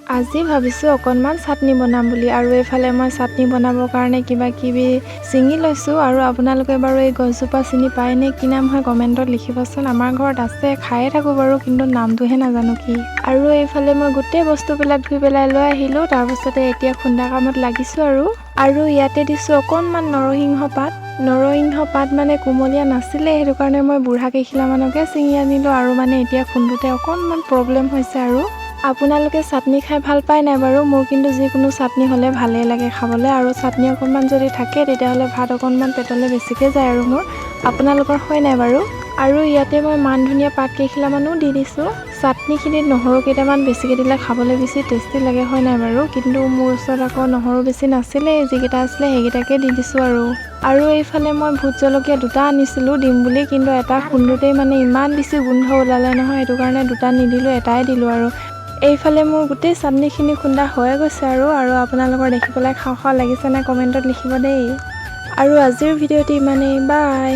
আজি ভাবিছোঁ অকণমান চাটনি বনাম বুলি। আৰু এইফালে মই চাটনি বনাবৰ কাৰণে কিবা কিবি ছিঙি লৈছোঁ। আৰু আপোনালোকে বাৰু এই গছজোপা চিনি পায় নে, কি নাম হয় কমেণ্টত লিখিবচোন। আমাৰ ঘৰত আছে, খায়ে থাকোঁ বাৰু, কিন্তু নামটোহে নাজানো কি। আৰু এইফালে মই গোটেই বস্তুবিলাক ধুই পেলাই লৈ আহিলোঁ। তাৰপাছতে এতিয়া খুন্দা কামত লাগিছোঁ। আৰু আৰু ইয়াতে দিছোঁ অকণমান নৰসিংহ পাত। নৰসিংহ পাত মানে কুমলীয়া নাছিলে, সেইটো কাৰণে মই বুঢ়া কেইখিলামানকে ছিঙি আনিলোঁ। আৰু মানে এতিয়া খুন্দোতে অকণমান প্ৰব্লেম হৈছে। আৰু আপোনালোকে চাটনি খাই ভাল পায় নাই বাৰু? মোৰ কিন্তু যিকোনো চাটনি হ'লে ভালেই লাগে খাবলৈ। আৰু চাটনি অকণমান যদি থাকে, তেতিয়াহ'লে ভাত অকণমান পেটলৈ বেছিকৈ যায় আৰু মোৰ। আপোনালোকৰ হয় নাই বাৰু? আৰু ইয়াতে মই মান ধনিয়া পাত কেইখিলামানো দি দিছোঁ। চাটনিখিনিত নহৰু কেইটামান বেছিকৈ দিলে খাবলৈ বেছি টেষ্টি লাগে, হয় নাই বাৰু? কিন্তু মোৰ ওচৰত আকৌ নহৰু বেছি নাছিলে, যিকেইটা আছিলে সেইকেইটাকে দি দিছোঁ। আৰু আৰু এইফালে মই ভোট জলকীয়া দুটা আনিছিলোঁ দিম বুলি, কিন্তু এটা খুন্দোতেই মানে ইমান বেছি গোন্ধ ওলালে নহয়, সেইটো কাৰণে দুটা নিদিলোঁ, এটাই দিলোঁ। আৰু এইফালে মোৰ গোটেই চাটনিখিনি খুন্দা হৈয়ে গৈছে। আৰু আৰু আপোনালোকৰ দেখি পেলাই খাওঁ খাওঁ লাগিছে নাই, কমেণ্টত লিখিব দেই। আৰু আজিৰ ভিডিঅ'টি ইমানেই, বাই।